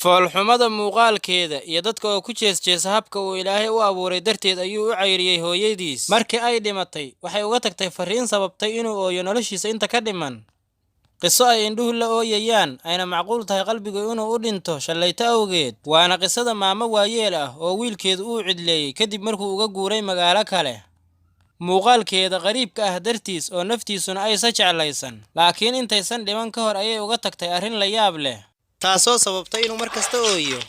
Foolxumada muuqaalkeeda iyo dadka oo ku jeesjeesa habka uu Ilaahay u abuuray darteed ayuu u cayriyey hooyadiis. Markii ay dhimatay, waxay uga tagtay farriin sababtay inuu ooyo noloshiisa inta ka dhiman. Qiso ay indhuhu la ooyayaan, ayna macquul tahay qalbigu inuu u dhinto shallayto awgeed. Waana qisada maamo waayeel ah oo wiilkeedu uu cidleeyey kadib markuu uga guuray magaalo kale. Muuqaalkeeda qariibka ah dartiis oo naftiisuna aysan jeclaysan. Laakiin intaysan dhiman ka hor ayay uga tagtay arrin la yaab leh, taasoo sababtay inuu mar kasta ooyo.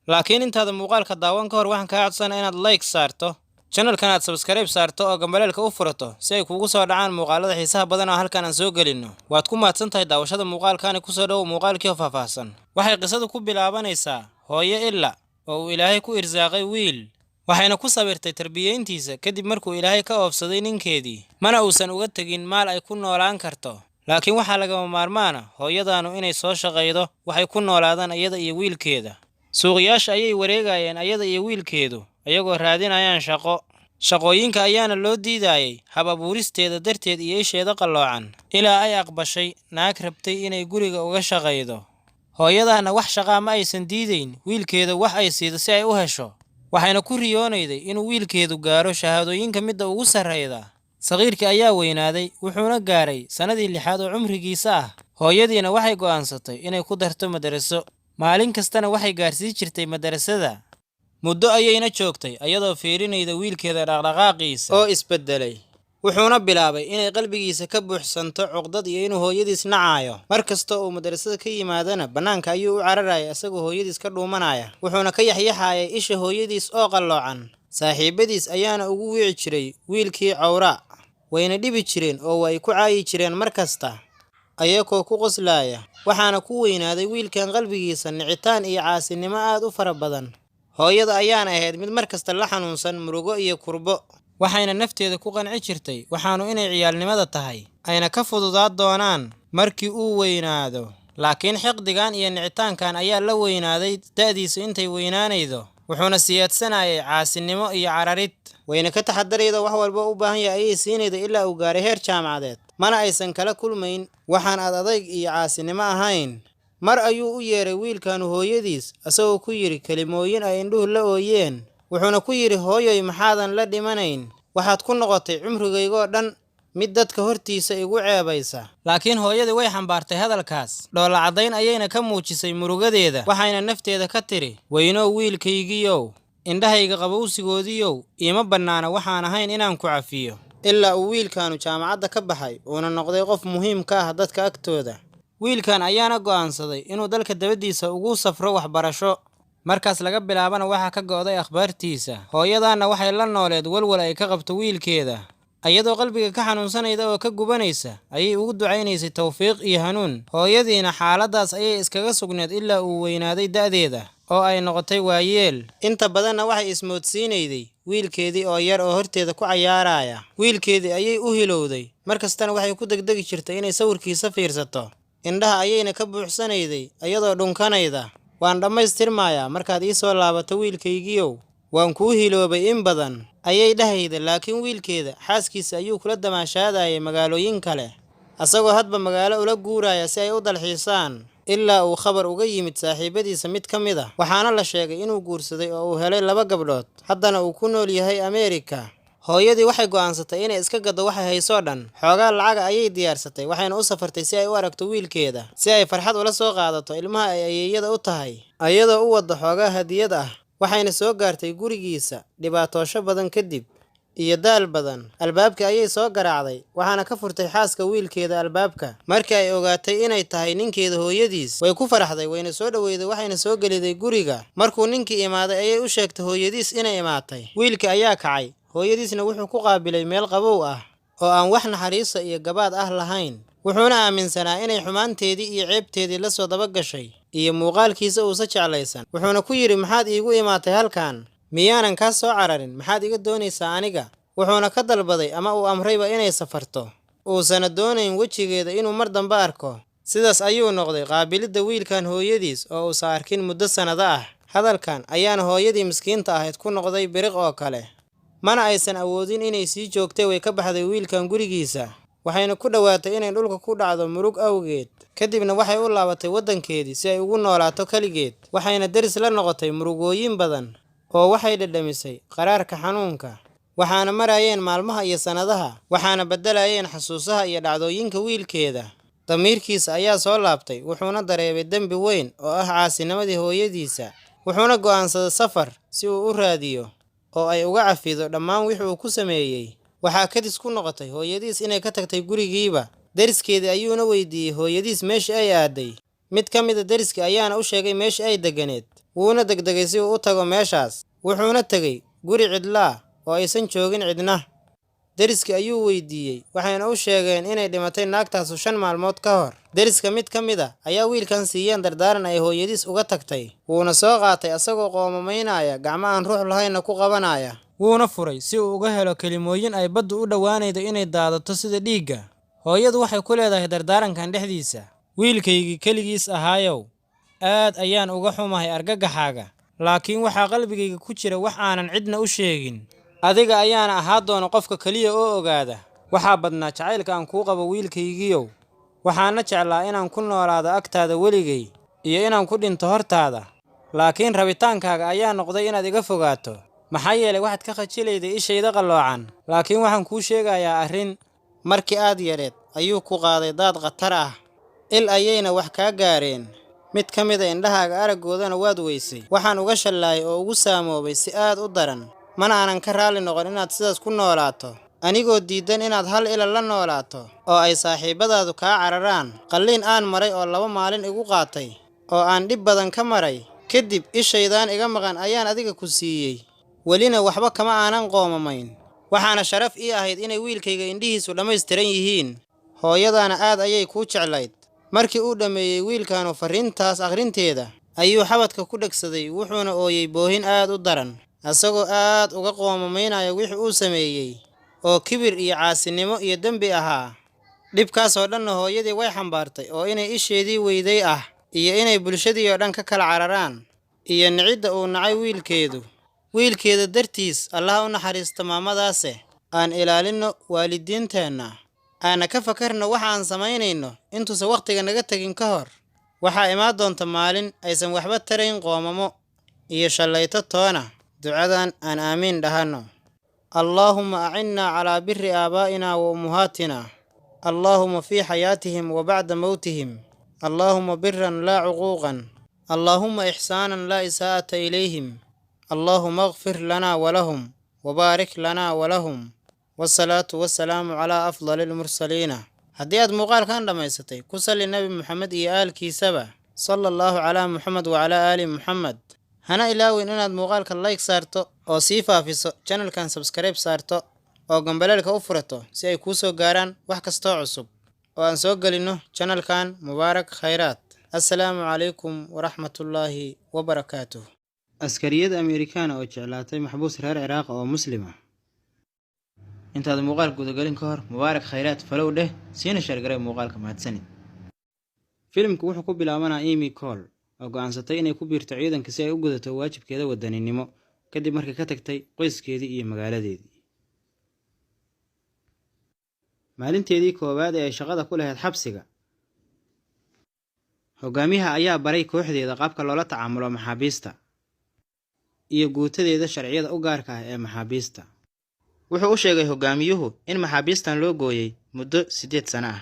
Laakiin intaada muuqaalka daawan ka hor, waxaan kaa codsanaa inaad like saarto, channelkan aad subscribe saarto oo gambaleelka u furato si ay kuugu soo dhacaan muuqaalada xiisaha badan oo halkan aan soo gelinno. Waad ku mahadsan tahay daawashada muuqaalkani. Kusoo dhowow muuqaalkii oo faahfaahsan. Waxay qisadu ku bilaabanaysaa hooyo Illa oo uu Ilaahay ku irsaaqay wiil, waxayna ku sabirtay tarbiyeyntiisa kadib markuu Ilaahay ka oofsaday ninkeedii, mana uusan uga tegin maal ay ku noolaan karto. Laakiin waxaa lagama maarmaana hooyadaanu inay soo shaqaydo waxay ku noolaadaan iyada iyo wiilkeeda. Suuqyaasha ayay wareegayeen ayada iyo wiilkeedu, iyagoo raadinayaan shaqo. Shaqooyinka ayaana loo diidayay hab abuuristeeda darteed iyo isheeda qalloocan, ilaa ay aqbashay naag rabtay inay guriga uga shaqaydo. Hooyadaana wax shaqaa ma aysan diidayn wiilkeeda wax ay siido si ay u hesho, waxayna ku riyoonayday inuu wiilkeedu gaaro shahaadooyinka midda ugu sarreyda. Saqiirkii ayaa weynaaday, wuxuuna gaaray sannadii lixaad oo cumrigiisa ah. Hooyadiina waxay go'aansatay inay ku darto madaraso. Maalin kastana waxay gaarsii jirtay madarasada. Muddo ayayna joogtay ayadoo fiirinayda wiilkeeda dhaqdhaqaaqiisa oo isbeddelay. Wuxuuna bilaabay inay qalbigiisa ka buuxsanto cuqdad iyo inuu hooyadiis nacaayo. Mar kasta oo uu madarasada ka yimaadana bannaanka ayuu u cararayay isagoo hooyadiis ka dhuumanaya, wuxuuna ka yaxyaxayay isha hooyadiis oo qalloocan. Saaxiibadiis ayaana ugu wici jiray wiilkii cawra, wayna dhibi jireen oo way ku caayi jireen mar kasta, ayagoo ku qoslaya. Waxaana ku weynaaday wiilkan qalbigiisa nicitaan iyo caasinimo aad u fara badan. Hooyada ayaana ahayd mid mar kasta la xanuunsan murugo iyo kurbo, waxayna nafteeda ku qanci jirtay waxaanu inay ciyaalnimada tahay, ayna ka fududaa doonaan markii uu weynaado. Laakiin xiqdigan iyo nicitaankan ayaa la weynaaday da'diisu intay weynaanaydo, wuxuuna siyaadsanayay caasinimo iyo cararid. Wayna ka taxadarayda, wax walba u baahan yahay ayay siinayda ilaa uu gaaray heer jaamacadeed. Mana aysan kala kulmayn waxaan aad adayg iyo caasinimo ahayn. Mar ayuu u yeeray wiilkanu hooyadiis, asagoo ku yidhi kelimooyin ay indhuhu la ooyeen. Wuxuuna ku yidhi: "Hooyoy, maxaadan la dhimanayn? Waxaad ku noqotay cumrigaygoo dhan mid dadka hortiisa igu ceebaysa." Laakiin hooyadii way xambaartay hadalkaas, dhoolla caddayn ayayna ka muujisay murugadeeda, waxayna nafteeda ka tidhi: "Weynow wiilkaygiiyow, indhahayga qabowsigoodiiyow, iima bannaana waxaan ahayn inaan ku cafiyo." Ilaa uu wiilkaanu jaamacadda ka baxay, uuna noqday qof muhiim ka ah dadka agtooda. Wiilkan ayaana go'aansaday inuu dalka dabadiisa ugu safro waxbarasho. Markaas laga bilaabana waxaa ka go'day akhbaartiisa. Hooyadaanna waxay la nooleed walwal ay ka qabto wiilkeeda. Iyadoo qalbiga ka xanuunsanayda oo ka gubanaysa ayay ugu ducaynaysay tawfiiq iyo hanuun. Hooyadiina xaaladdaas ayay iskaga sugneed ilaa uu weynaaday da'deeda oo ay noqotay waayeel. Inta badanna waxay ismoodsiinayday wiilkeedii oo yar oo horteeda ku cayaaraya. Wiilkeedii ayay u hilowday, mar kastana waxay ku degdegi jirtay inay sawirkiisa fiirsato. Indhaha ayayna ka buuxsanayday iyadoo dhunkanayda. "Waan dhammaystirmayaa markaad ii soo laabato wiilkaygiiyow. Waan kuu hiloobay in badan," ayay dhahayda. Laakiin wiilkeeda xaaskiisa ayuu kula damaashaadayay magaalooyin kale, asagoo hadba magaalo ula guuraya si ay u dalxiisaan, ilaa uu khabar uga yimid saaxiibadiisa mid ka mid ah. Waxaana la sheegay inuu guursaday oo uu helay 2 gabdhood, haddana uu ku nool yahay Ameerika. Hooyadii waxay go'aansatay inay iska gaddo waxay haysoo dhan. Xoogaa lacaga ayay diyaarsatay, waxayna u safartay si ay u aragto wiilkeeda, si ay farxad ula soo qaadato ilmaha ay ayeeyada u tahay, ayadoo u wadda xoogaa hadiyad ah. Waxayna soo gaartay gurigiisa dhibaatoosho badan kadib iyo daal badan. Albaabka ayay soo garaacday, waxaana ka furtay xaaska wiilkeeda albaabka. Markii ay ogaatay inay tahay ninkeeda hooyadiis, way ku faraxday, wayna soo dhoweyday, waxayna soo geliday guriga. Markuu ninkii imaaday ayay u sheegtay hooyadiis inay imaatay. Wiilkii ayaa kacay, hooyadiisna wuxuu ku qaabilay meel qabow ah oo aan wax naxariisa iyo gabaad ah lahayn. Wuxuuna aaminsanaa inay xumaanteedii iyo ceebteedii la soo daba gashay iyo muuqaalkiisa uusa jeclaysan. Wuxuuna ku yidhi: "Maxaad iigu imaatay halkan? Miyaanan kaa soo cararin? Maxaad iga doonaysaa aniga?" Wuxuuna ka dalbaday ama uu amrayba inay safarto, uusana doonayn wejigeeda inuu mar dambe arko. Sidaas ayuu noqday qaabilidda wiilkan hooyadiis oo uusan arkin muddo sannado ah. Hadalkan ayaana hooyadii miskiinta ahayd ku noqday biriq oo kale. Mana aysan awoodin inay sii joogtay, way ka baxday wiilkan gurigiisa. Waxayna ku dhowaatay inay dhulka ku dhacdo murug awgeed. Kadibna waxay u laabatay waddankeedii si ay ugu noolaato kaligeed. Waxayna deris la noqotay murugooyin badan oo waxay dhadhamisay qaraarka xanuunka. Waxaana marayeen maalmaha iyo sannadaha, waxaana beddelayeen xasuusaha iyo dhacdooyinka wiilkeeda. Damiirkiisa ayaa soo laabtay, wuxuuna dareemay dembi weyn oo ah caasinimadii hooyadiisa. Wuxuuna go'aansaday safar si uu u raadiyo oo ay uga cafido dhammaan wixii uu ku sameeyey. Waxaa kadis ku noqotay hooyadiis inay ka tagtay gurigiiba. Deriskeedii ayuuna weydiiyey hooyadiis meeshii ay aaday. Mid ka mid ah deriskii ayaana u sheegay meeshii ay deganeed. Wuuna degdegay si uu u tago meeshaas. Wuxuuna tegey guri cidlaa oo aysan joogin cidna. Deriskii ayuu weydiiyey, waxayna u sheegeen inay dhimatay naagtaasu 5 maalmood ka hor. Deriska mid ka mid ah ayaa wiilkan siiyeen dardaaran ay hooyadiis uga tagtay. Wuuna soo qaatay asagoo qoomamaynaya, gacmo aan ruux lahaynna ku qabanaya. Wuuna furay si uu uga helo kelimooyin ay baddu u dhowaanaydo inay daadato sida dhiigga. Hooyadu waxay ku leedahay dardaarankan dhexdiisa: wiilkaygii keligiis ahaayow, aad ayaan uga xumahay argagaxaaga, laakiin waxaa qalbigayga ku jira wax aanan cidna u sheegin. Adiga ayaana ahaa doona qofka kaliya oo ogaada. Waxaa badnaa jacaylka aan kuu qabo wiilkaygiiyow. Waxaana jeclaa inaan ku noolaado agtaada weligay iyo inaan ku dhinto hortaada. Laakiin rabitaankaaga ayaa noqday inaad iga fogaato. Maxaa yeelay waxaad ka khajilayday ishayda qalloocan. Laakiin waxaan kuu sheegayaa arrin. Markii aad yareed ayuu ku qaaday daad khatar ah. Il ayayna wax kaa gaareen. Mid ka mid ah indhahaaga araggoodana waad weysay. Waxaan uga shallaayay oo ugu saamoobay si aad u daran. Mana aanan ka raalli noqon inaad sidaas ku noolaato. Anigoo diidan inaad hal ila la noolaato oo ay saaxiibadaadu kaa cararaan. Qalliin aan maray oo 2 maalin igu qaatay oo aan dhib badan ka maray. Kadib ishaydaan iga maqan ayaan adiga ku siiyey. Welina waxba kama aanan qoomamayn. Waxaana sharaf ii ahayd inay wiilkayga indhihiisu dhammaystiran yihiin. Hooyadaana aad ayay kuu jeclayd. Markii uu dhammeeyey wiilkaanu farriintaas akhrinteeda, ayuu xabadka ku dhegsaday, wuxuuna ooyey boohin aad u daran, asagoo aad uga qoomamaynaya wixii uu sameeyey oo kibir iyo caasinimo iyo dembi ahaa. Dhibkaas oo dhanna hooyadii way xambaartay oo inay isheedii weyday ah iyo inay bulshadii oo dhan ka kala cararaan iyo nicidda uu nacay wiilkeedu. Wiilkeeda dartiis Allah u naxariisto maamadaase. Aan ilaalinno waalidiinteenna, aana ka fakarno waxa aan samaynayno intuusan waqtiga naga tegin ka hor. Waxaa imaan doonta maalin aysan waxba tarayn qoomamo iyo shallayto toona. Ducadan aan aamiin dhahano. Allaahumma acinnaa calaa birri aabaa'inaa wa ummahaatinaa. Allaahumma fii xayaatihim wa bacda mowtihim. Allaahumma birran laa cuquuqan. Allaahumma ixsaanan laa isaa'ata ilayhim. Allaahumma اغfir lanaa walahum wabaarik lanaa walahum. Wasalaatu wasalaamu calaa afdali almursaliina. Haddii aad muuqaalkan dhammaysatay, ku salli Nabi Muxamed iyo aalkiisaba. Sala allahu calaa Muxamed wacalaa aali Muxamed. Hana ilaawin inaad muuqaalka like saarto oo sii faafiso, channelkan subscribe saarto oo gambaleelka u furato si ay kuu soo gaaraan wax kastoo cusub oo aan soo gelinno channelkan Mubaarak Khayraad. Assalaamu calaykum waraxmatullaahi wabarakaatuh. Askariyad Ameerikaan oo jeclaatay maxbuus reer Ciraaq oo Muslim ah. Intaad muuqaalka gudagelin ka hor, Mubaarak Khayraad follow dheh, siina share garee muuqaalka. Mahadsanid. Filimku wuxuu ku bilaabanaa Amy Cole oo go'aansatay inay ku biirto ciidanka si ay u gudato waajibkeeda wadaninimo kadib markay ka tagtay qoyskeedii iyo magaaladeedii. Maalinteedii koowaad ee ay shaqada ku lahayd xabsiga, hogaamiyaha ayaa baray kooxdeeda qaabka loola tacaamulo maxaabiista iyo guutadeeda sharciyada u gaarka ah ee maxaabiista. Wuxuu u sheegay hogaamiyuhu in maxaabiistan loo gooyey muddo 8 sano ah.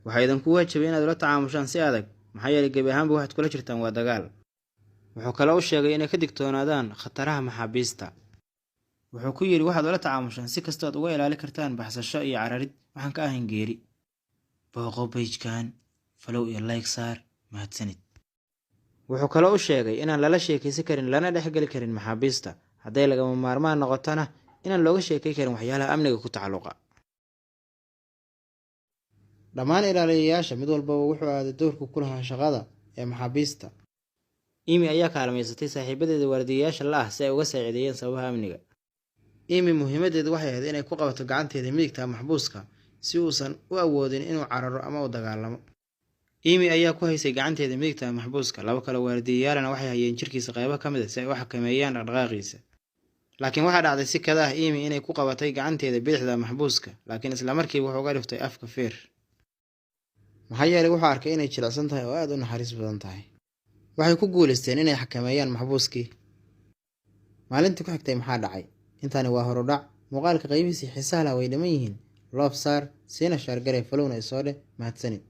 Waxaa idinku waajibay inaad ula tacaamushaan si adag, maxaa yeelay gebi ahaanba waxaad kula jirtaan waa dagaal. Wuxuu kaloo u sheegay inay ka digtoonaadaan khataraha maxaabiista. Wuxuu ku yidhi waxaad ula tacaamushaan si kastoo aad uga ilaali kartaan baxsasho iyo cararid waxaan ka ahayn geeri. Booqo page-kan, follow iyo like saar, mahadsanid. Wuxuu kaloo u sheegay inaan lala sheekaysan karin lana dhexgeli karin maxaabiista, hadday lagama maarmaan noqotona inaan looga sheekay karin waxyaalaha amniga ku tacalluqa. Dhammaan ilaaliyayaasha mid walbaba wuxuu aaday doorku ku lahaa shaqada ee maxaabiista. Amy ayaa kaalmaysatay saaxiibadeeda waardiyayaasha la ah si ay uga saacideeyeen sababaha amniga. Amy muhiimadeedu waxay ahayd inay ku qabato gacanteeda midigta maxbuuska si uusan u awoodin inuu cararo ama u dagaalamo. Amy ayaa ku haysay gacanteeda midigta maxbuuska, laba kale waardiyayaalna waxay hayeen jirkiisa qaybo ka mid ah si ay u xakameeyaan dhaqdhaqaaqiisa. Laakiin waxaa dhacday si kada ah Amy inay ku qabatay gacanteeda bidixda maxbuuska, laakiin isla markiiba wuxuu uga dhiftay afka feer. Maxaa yeelay wuxuu arkay inay jilicsan tahay oo aad u naxariis badan tahay. Waxay ku guuleysteen inay xakameeyaan maxbuuskii. Maalintii ku xigtay maxaa dhacay? Intaani waa horudhac. Muuqaalka qaybihiisii xiisaha lahaa way dhamman yihiin. Love saar, siina share garee, follow-na isoo dheh. Mahadsanid.